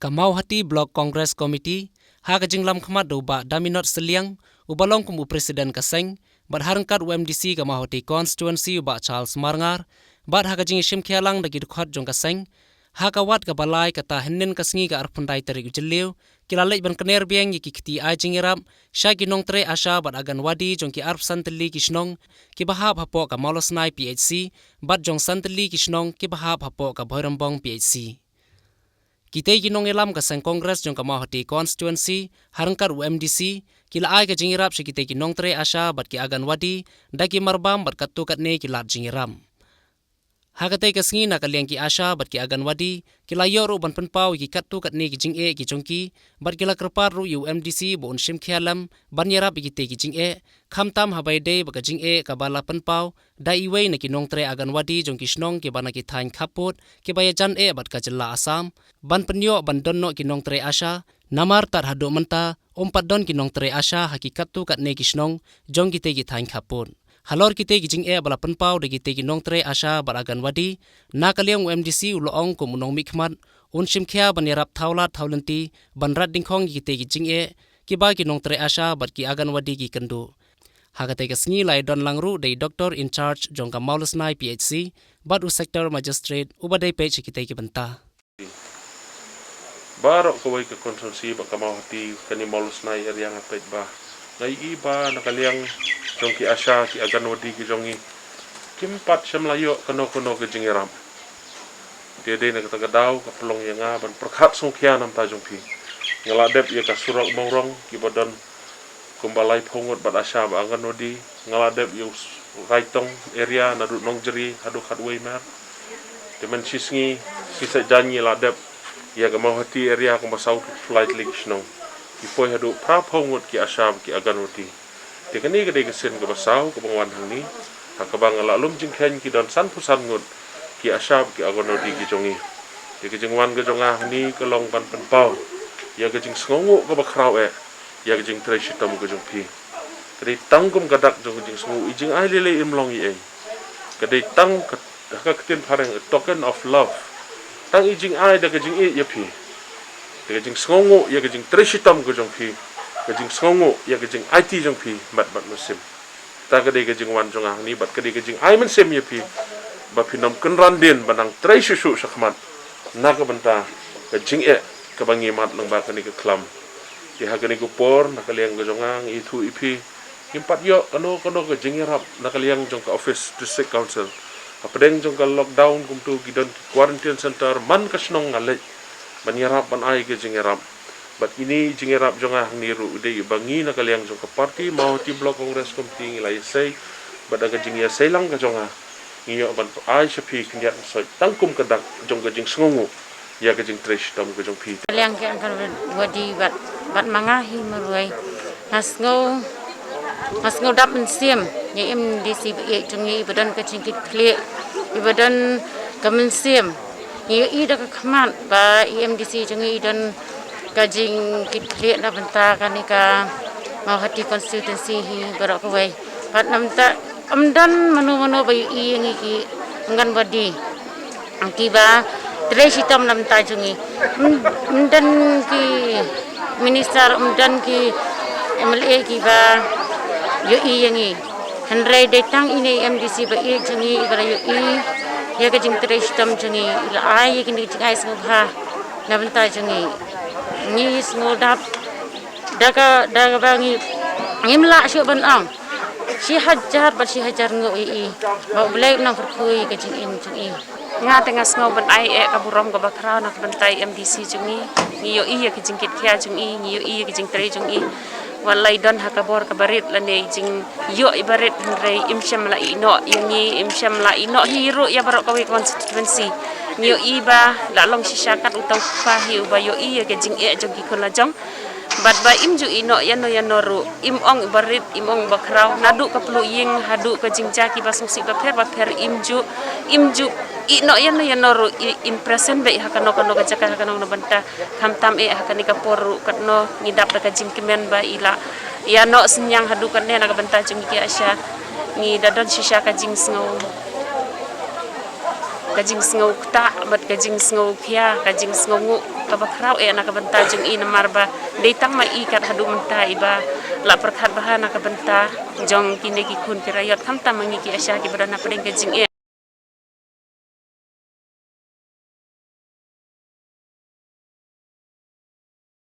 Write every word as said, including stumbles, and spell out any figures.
Ka Mawhati Block Congress Committee, ha ka jinglam khmat da u Bah Daminot Sylliang, uba long kum u President ka seng, bad ha ryngkat u M D C ka Mawhati Constituency u Bah Charles Marngar, bad ha ka jingshim khia lang da ki dkhot jong ka seng, ha ka wat kaba lai kata hynnin ka sngi ka arphew khyndai tarik u Jylliew, ki la leit ban kner biang ïa ki kti ai jingïarap sha ki nongtrei ASHA bad Anganwadi jong ki arphew san tylli ki shnong kiba hap hapoh ka Mawlasnai P H C, bad jong san tylli ki shnong kiba hap hapoh ka Bhoirymbong P H C. Kitei ki nongïalam ka seng Congress jong ka Mawhati Constituency, ha ryngkat u M D C, ki la ai ka jingïarap sha kitei ki nongtrei ASHA bad ki Anganwadi da ki marbam bad katto katne ki lad jingïarap. Ha katei ka sngi na ka liang ki ASHA bad ki Anganwadi, ki la ïoh ruh ban pynpaw ïa ki katto katne ki jingeh ki jong ki, bad ki la kyrpad ruh ïa u M D C ba un shim khia lem ban ïarap ïa kitei ki jingeh, khamtam haba ïadei bad ka jingeh kaba la pynpaw da iwei na ki nongtrei Anganwadi jong ki shnong kiba na ki thaiñ khappud kiba ïajan eh bad ka jylla Assam, ban pynïoh ban don noh ki nongtrei ASHA, namar tad haduh mynta, ym pat don ki nongtrei ASHA ha ki katto katne ki shnong jong kitei ki thaiñ khappud. Halor kitei ki jingeh ba la pynpaw da kitei ki nongtrei ASHA bad Anganwadi, na ka liang u M D C u la ong kum u nongmihkhmat, un shim khia ban ïarap thaw lad thaw lynti, ban rat dyngkhong ïa kitei ki jingeh, kiba ki nongtrei ASHA bad ki Anganwadi ki kynduh. Ha katei ka sngi la ïadon lang ruh da i Doctor in charge jong ka Mawlasnai P H C, bad u Sector Magistrate uba dei peit sha kitei ki bynta. Baroh kawei ka constituency bad ka Mawhati, kane Mawlasnai area nga peit ba nga ïohi ba na ka liang jong ki ASHA, ki Anganwadi ki jong ngi, kim pat shym la ïoh kano kano ka jingïarap. Te dei na kata ka daw ka pynlong ïa nga ban pyrkhat sngewkhia na ka bynta jong phi. Nga la dep ïa ka surok Mawrong kiba don kumba laiphew ngut bad ASHA bad Anganwadi, nga la dep ïa u Raitong area naduh Nongjri haduh Khatwei Mer. Te mynshisngi, sngi Saitjaiñ ngi la dep ïa ka Mawhati area kumba saw phew lai tylli ki shnong. Ki poi haduh phraphew ngut ki ASHA bad ki Anganwadi. Te kane ka dei ka sien kaba saw kaba nga wan hangne, ha kaba nga la lum jingkheiñ ki don sanphew san ngut ki ASHA bad ki Anganwadi ki jong ngi. Te ka jingwan ka jong nga hangne ka long ban pynpaw ïa ka jingsngewnguh kaba khraw eh ïa ka jingtrei shitom ka jong phi. Ka dei tang kum ka dak jong ka jingsngewnguh, i jingai lei lei im long ei ei. Ka dei tang ka, ka ktien phareng, a token of love. Tang i jingai da ka jingïeit ïa phi. Da ka jingsngewnguh ïa ka jingtrei shitom ka jong phi. Ka jingsngewnguh ïa ka jingaiti jong phi, mat mat mynsiem. Ta ka dei ka jingwan jong nga hangne bad ka dei ka jingai mynsiem ïa phi. Ba phin ym kynran dien ban nang trei shuh shuh shakhmat. Na ka bynta ka jingeh kaba ngi mad lyngba kane ka khlam. Te ha kane ka por, na ka liang ka jong nga, nga ïathuh ïa phi, ngim pat ïoh kano kano ka jingïarap na ka liang jong ka office District Council. Hapdeng jong ka lockdown kumto ki don ki quarantine center man ka shnong nga leit ban ïarap ban ai ka jingïarap. Bad ine i jingïarap jong nga hangne ruh i dei ba ngi na ka liang jong ka party Mawhati Block Congress Committee ngi la ïasei. Bad da ka jingïasei lang ka jong nga, ngi ïoh ban ai sha phi khyndiat khynsoit tang kum ka dak jong ka jingsngewnguh ïa ka jingtrei shitom ka jong phi. Liang ki Anganwadi bad, bad ma nga hi marwei. Nga sngew, nga sngew dap mynsiem ïa i MDC ba ïeit jong ngi, iba don ka jingkitkhlieh, iba don ka mynsiem. Ngi ïohi da ka khmat ba i MDC jong ngi i don ka jingkitkhlieh na bynta kane ka Mawhati constituency hi baroh kawei. Bad na bynta ym don mano mano ba ïohi ïa ngi ki Anganwadi kiba trei shitom na bynta jong ngi. Ym, ym don ki minister, ym don ki MLA kiba ïohi ïa ngi. Hynrei dei tang ine i MDC ba ïeit jong ngi iba la ïohi ïa ka jingtrei shitom jong ngi, i la ai ïa kine ki jingai sngewbha na bynta jong ngi. Ngi sngewdap da ka, da kaba ngi, ngim lah shuh ban ong. Shi hajar bad shi hajar nguh ïa i. Ba U Blei un nang kyrkhu ïa ka jingim jong i. Nga te nga sngew ban ai eh ka burom kaba khraw na ka bynta i MDC jong i. Ngi ïohi ïa ka jingkitkhia jong i, ngi ïohi ïa ka jingtrei jong i. Wat la i don ha ka bor kaba rit lane i jingïoh iba rit, hynrei im shym la ïehnoh ïa ngi, im shym la ïehnoh hi ruh ïa baroh kawei ka constituency. Ngi ïohi ba la long shisha kat uta u kpa hi uba ïohi ïa ka jingeh jong ki khun la jong. Bad ba im ju ïehnoh ïano ïano ruh, im ong ba rit, im ong ba khraw, naduh ka pluh ïing haduh ka jingjia kiba sngewsih bapher bapher, im ju, im ju ïehnoh ïano ïano ruh, i, im present beit ha kano kano ka jaka, ha kano kano bynta. Khamtam eh ha kane ka por ruh katno ngi dap da ka jingkmen ba i la ïehnoh synñiang haduh katne na ka bynta jong ngi ki ASHA. Ngi da don shisha ka jingsngew ka jingsngew ktah bad ka jingsngew khia, ka jingsngew nguh kaba khraw eh na ka bynta jong i, namar ba dei tang ma i kat haduh mynta iba la pyrkhat bha na ka bynta jong kine ki khun ki raiot, khamtam ma ngi ki Asha kiba don hapdeng ka jingeh.